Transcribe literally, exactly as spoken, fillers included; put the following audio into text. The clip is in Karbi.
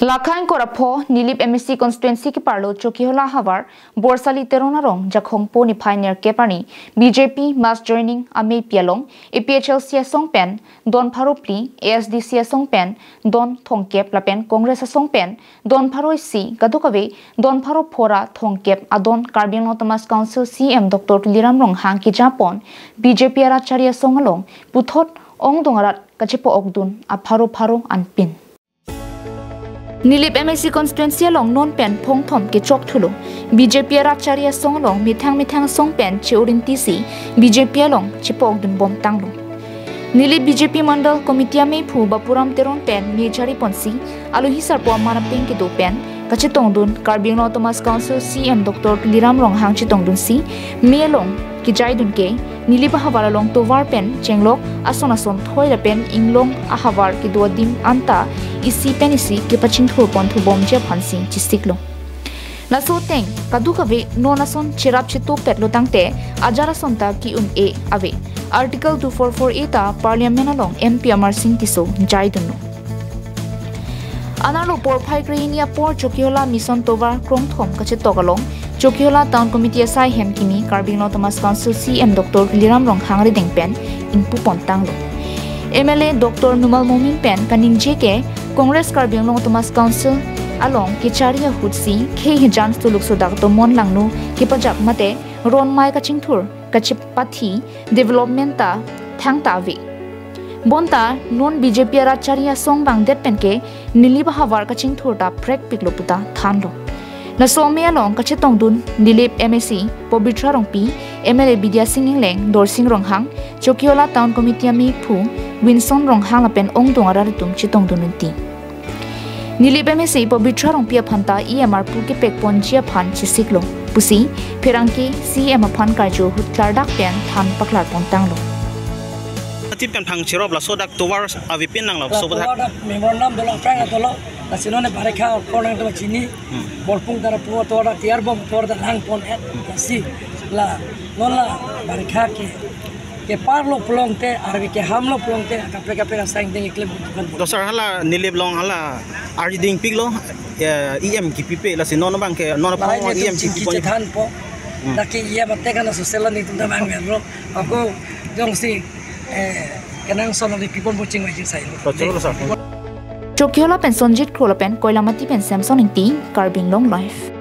Lakhang Korapho, Nilip M A C constituency keparlo Chokihola havar, Borsali Teron arong, Jakhong po niphai nerkep arni, B J P mass joining amei pi along, A P H L C asong pen, don pharo phli, A S D C asong pen, don thomkep lapen Congress asong pen, don pharo isi, kadokave, don pharo phongo ra thomkep adon Karbi Anglong Autonomous Council C E M Doctor Tuliram Ronghang kejapon, B J P arat chari asong along, puthot ongdung arat kachepo-okdun apharo pharo anpin. Nilip M A C constituency along non pen phongthom kechok thulo. B J P arat chari asong along methang methang asong pen che-urinti si B J P along chepo-okdun bomtanglo. Nilip B J P Mandal Committee ameiphu Bapuram Teron pen me chari ponsi alohi sarpo aman apeng kedo pen kachetongdun Karbi Anglong Autonomous Council C E M Doctor Tuliram Ronghang chetongdunsi me along kejaidun ke Nilip ahavar along tovar pen chenglok ason ason thoi lapen inglong ahavar kedo adim anta isi pen isi kepachingthur pon thubomji aphansi chesiklo. Laso ateng kadokave non ason cherap chetopetlo tangte ajar ason ta ki-un-e ave. Article two four four A ta Parliament along M P Amarsing Tisso jaidunlo. Anerlo porphai krehini apor Chokihola Mission Tovar krongthom kachetok along Chokihola Town Committee asai hem kimi Karbi Anglong Autonomous Council C E M Doctor Tuliram Ronghang arideng pen ingpu pontanglo. M L A Doctor Numal Momin pen kaningje ke Congress Karbi Anglong Autonomous Council along kechari ahut si khei hejan stuluk sodak tomon langno kepajak mate ron mai kachingthur kachepathi development ta thangta ave. Bonta non B J P arat chari asong bangdet pen ke Nilip ahavar kachingthur ta phrekpiklo puta thanlo. Laso amei along kachetongdun Nilip M A C Pobitra Rongpi, M L A Bidya Sing Engleng, Dorsing Ronghang, Chokihola Town Committee ameiphu Winson Ronghang lapen ongdung arat atum chetongdun unti. Nilip M A C Pobitra Rongpi aphan ta E M arpu kepek ponji aphan chesiklo pusi pherangke C E M aphan karju ahut klardak pen than paklar pontanglo. Atip kan phang cherop laso dak tovar avepin nanglo. La so tovar dak memorandum dolo, aphrang dolo, lasi non barikha akornang dolo chini, Hmm. Bolpung tara pu tovar dak tiar bom tovar dak lang pon et, Hmm. Lasi la non la barikha ke keparlo pulote, arve kehamlo pulote, kaprek kaprek asai ding iklem bukan. Dosar hala Nilip along hala arju dingpiklo, eh, E M kipipe lasi non abang ke non Marai apang netum E M chingki kipi pon. Chethan po. Hmm. Lake E M ate kan social ni tum ta bang merlo. Ako jongsi, eh, kenangsot ni pipon bo chingvai chingsai lo. To, chalo, sir. Chokihola pen Sonjit Kro lapen Koilamati pen Samson Ingti, Karbi Anglong Live.